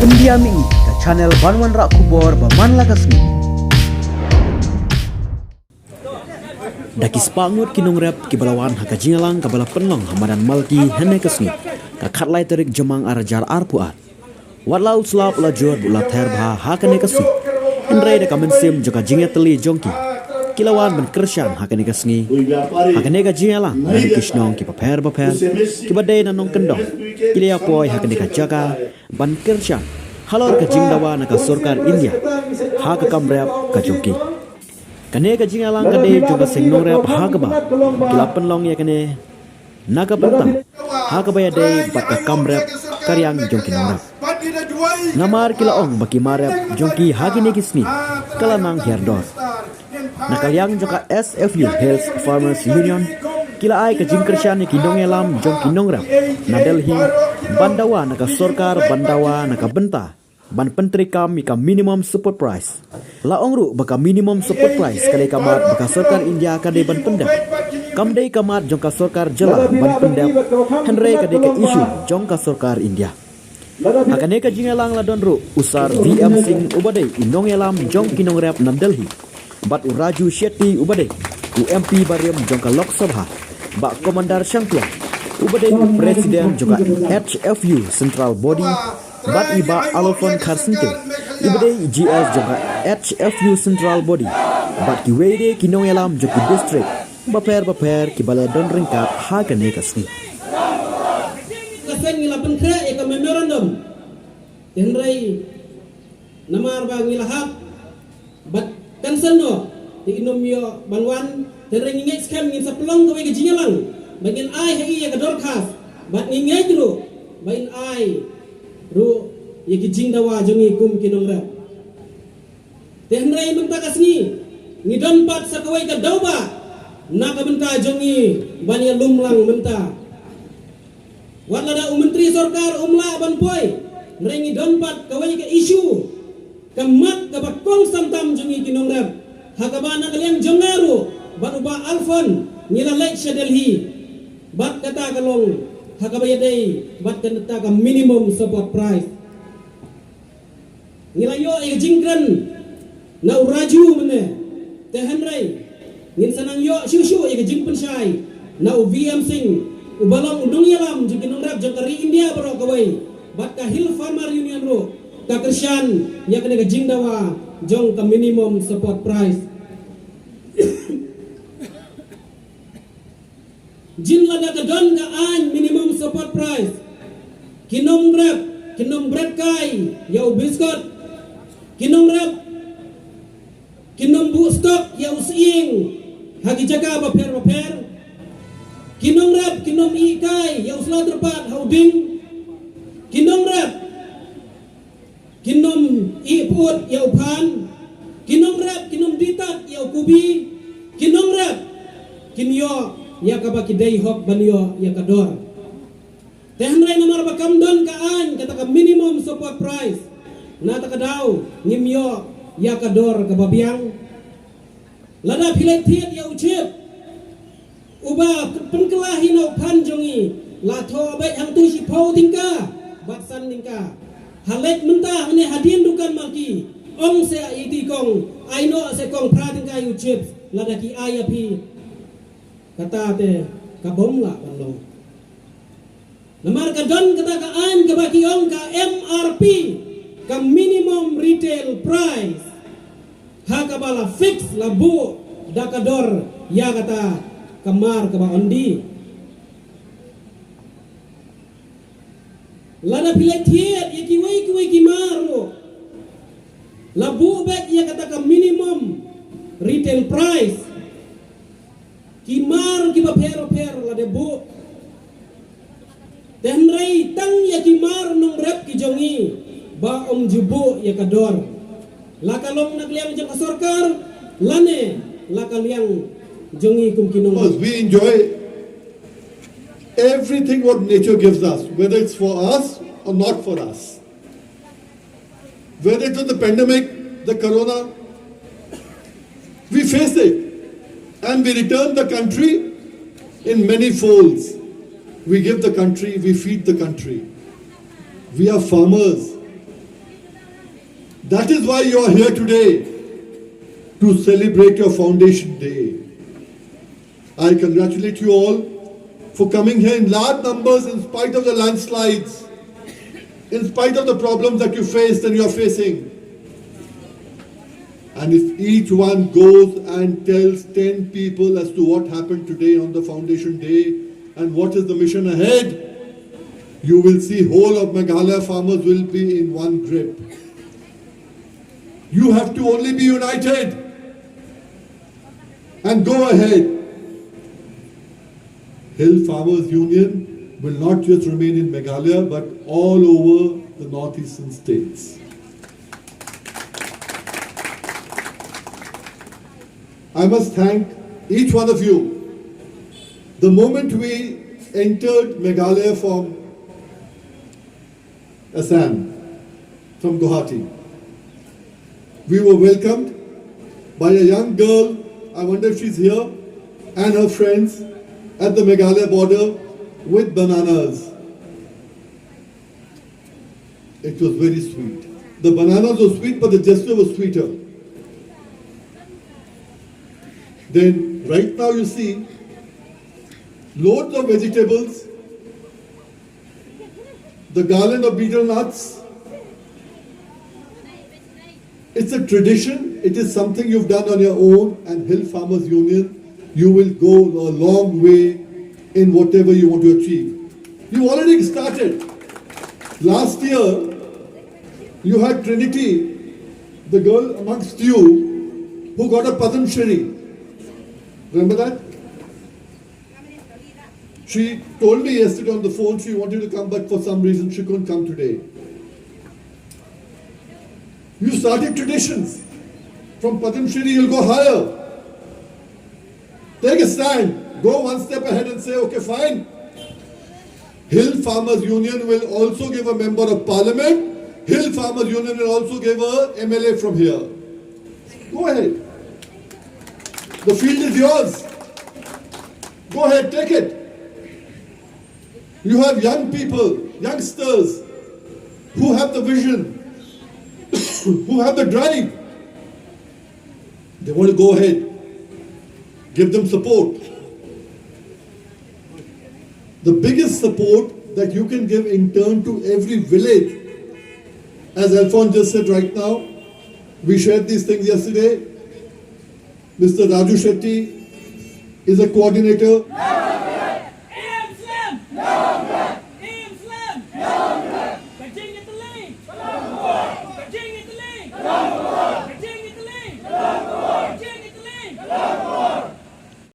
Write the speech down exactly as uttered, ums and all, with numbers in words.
India Mini, ka channel ban wanrah khubor ba man la ka sngi. Da ki spah ngut ki nongrep kiba la wan ha ka jingïalang kaba la pynlong ha madan Malki hynne ka sngi, ka khatlai tarik Jymmang ar hajar arphew ar. Wat la u slap u la jur bad u la ther bha ha kane ka sngi. Hynrei da ka mynsiem jong ka jingïatylli jong ki, ki la wan ban kyrshan ha kane ka sngi ha kane ka jingïalang na ki shnong kiba pher bapher, kiba dei na nongkyndong, ki la ïapoi ha kane ka jaka ban kyrshan halor ka jingdawa na ka sorkar India ha ka kam rep ka jong ki. Kane ka jingïalang ka dei jong ka seng nongrep ha kaba ki la pynlong ïa kane na ka bynta ha kaba ïadei bad ka kam rep ka riang jong ki nongrep. Namar ki la ong ba ki mar rep jong ki ha kine ki sngi ka la nang hiar dor. Na ka liang jong ka S F U, Hills Farmers Union, ki la ai ka jingkyrshan ïa ki nongïalam jong ki nongrep na Delhi ban dawa na ka sorkar ban dawa na ka bynta ban pyntreikam ïa ka minimum support price. La ong ruh ba ka minimum support price ka dei ka mat ba ka sorkar India ka dei ban pyndep. Kam dei ka mat jong ka sorkar jylla ban pyndep, hynrei ka dei ka issue jong ka sorkar India. Ha kane ka jingïalang la don ruh u Sir V M Singh uba dei u nongïalam jong ki nongrep na Delhi, bad u Raju Shetty uba dei u M P barim jong ka Lok Sabha, Bah Commander Shangpliang uba dei u president jong ka H F U Central Body, bad i Bah Alphonse Kharsyntiew iba dei i G S jong ka H F U Central Body, bad kiwei de ki nongïalam jong ki district bapher bapher kiba la don ryngkat ha kane ka sngi. Ka seng ngi la pynkhreh ïa ka memorandum, hynrei namar ba ngi la hap bad cancel noh, te i nym ïoh ban wan, te hynrei ngi ngeit skhem ngin sa pynlong kawei ka jingïalang ba ngin ai ha i ïa ka dorkhas, bad ngi ngeit ruh ba in ai ruh ïa ki jingdawa jong ngi kum ki nongrep. Te hynrei mynta ka sngi ngi don pat sa kawei ka daw ba na ka bynta jong ngi ban ïalum lang mynta. Wat lada u myntri sorkar um lah ban poi, hynrei ngi don pat kawei ka issue, ka mat kaba kongsan tam jong ngi ki nongrep, ha kaba na ka liang jong nga ruh bad u Bah Alphonse ngi la leit sha Delhi bad kata ka long ha kaba ïadei bad kata ka minimum support price. Ngi la ïoh ïa ka jingkren na u Raju mynne, te hynrei ngin sa nang ïoh shuh shuh ïa ka jingpynshai na u V M Singh uba long u nongïalam jong ki nongrep jong ka ri India baroh kawei, bad ka Hill Farmer Union ruh ka kyrshan ïa kane ka jingdawa jong ka minimum support price. Jin lada ka don ka aiñ minimum support price, ki nongrep kin ym bret kai ïa u biskot, ki nongrep kin ym buh stok ïa u sying ha ki jaka bapher bapher, ki nongrep kin ym ih kai ïa u sla tyrpad ha u dieng, ki nongrep kin ym ih put ïa u phan, ki nongrep kin ym ditat ïa u kubi, ki nongrep kin ïoh ïa kaba ki dei hok ban ïoh ïa ka dor. Te hynrei namar ba kam don ka aiñ kata ka minimum support price, na kata ka daw ngim ïoh ïa ka dor kaba biang. Lada phi leit thied ïa u chips uba pynkylla hi na u phan jong ngi, la thoh beit hangtu shiphew tyngka bad san tyngka. Ha leit mynta hangne hadien dukan Malki, ong seh ïa i kong, ai noh seh kong phra tyngka ïa u chips lada ki ai ïa phi. Kata te ka bym lah ban long. Namar ka don kata ka aiñ kaba ki ong ka M R P, ka minimum retail price, ha kaba la fix, la buh da ka dor ïa kata ka mar kaba ondi. Lada phi leit thied ïa kiwei kiwei ki mar ruh, la buh beit ïa kata ka minimum retail price. Ki mar kiba pher pher la dep buh. Te hynrei tang ïa ki mar nongrep ki jong ngi ba ym ju buh ïa ka dor, la ka long na ka liang jong ka sorkar lane la ka liang jong ngi kum ki nongrep. Because we enjoy everything what nature gives us, whether it's for us or not for us. Whether it was the pandemic, the corona, we face it. And we return the country in many folds. We give the country, we feed the country. We are farmers. That is why you are here today, to celebrate your foundation day. I congratulate you all for coming here in large numbers in spite of the landslides, in spite of the problems that you faced and you are facing. And if each one goes and tells ten people as to what happened today on the foundation day and what is the mission ahead, you will see whole of Meghalaya farmers will be in one grip. You have to only be united and go ahead. Hill Farmers Union will not just remain in Meghalaya but all over the northeastern states. I must thank each one of you. The moment we entered Meghalaya from Assam, from Guwahati, we were welcomed by a young girl, I wonder if she's here, and her friends at the Meghalaya border with bananas. It was very sweet. The bananas were sweet, but the gesture was sweeter. Then, right now, you see loads of vegetables, the garland of betel nuts. It's a tradition, it is something you've done on your own, and Hill Farmers Union, you will go a long way in whatever you want to achieve. You've already started. Last year, you had Trinity, the girl amongst you, who got a Padma Shri. Remember that? She told me yesterday on the phone she wanted to come, but for some reason she couldn't come today. You started traditions. From Padma Shri, you'll go higher. Take a stand. Go one step ahead and say, "Okay, fine." Hill Farmers Union will also give a member of parliament. Hill Farmers Union will also give a M L A from here. Go ahead. The field is yours. Go ahead, take it. You have young people, youngsters, who have the vision, who have the drive. They want to go ahead. Give them support. The biggest support that you can give in turn to every village, as Alphonse just said right now, we shared these things yesterday. Mister Raju Shetty is a coordinator.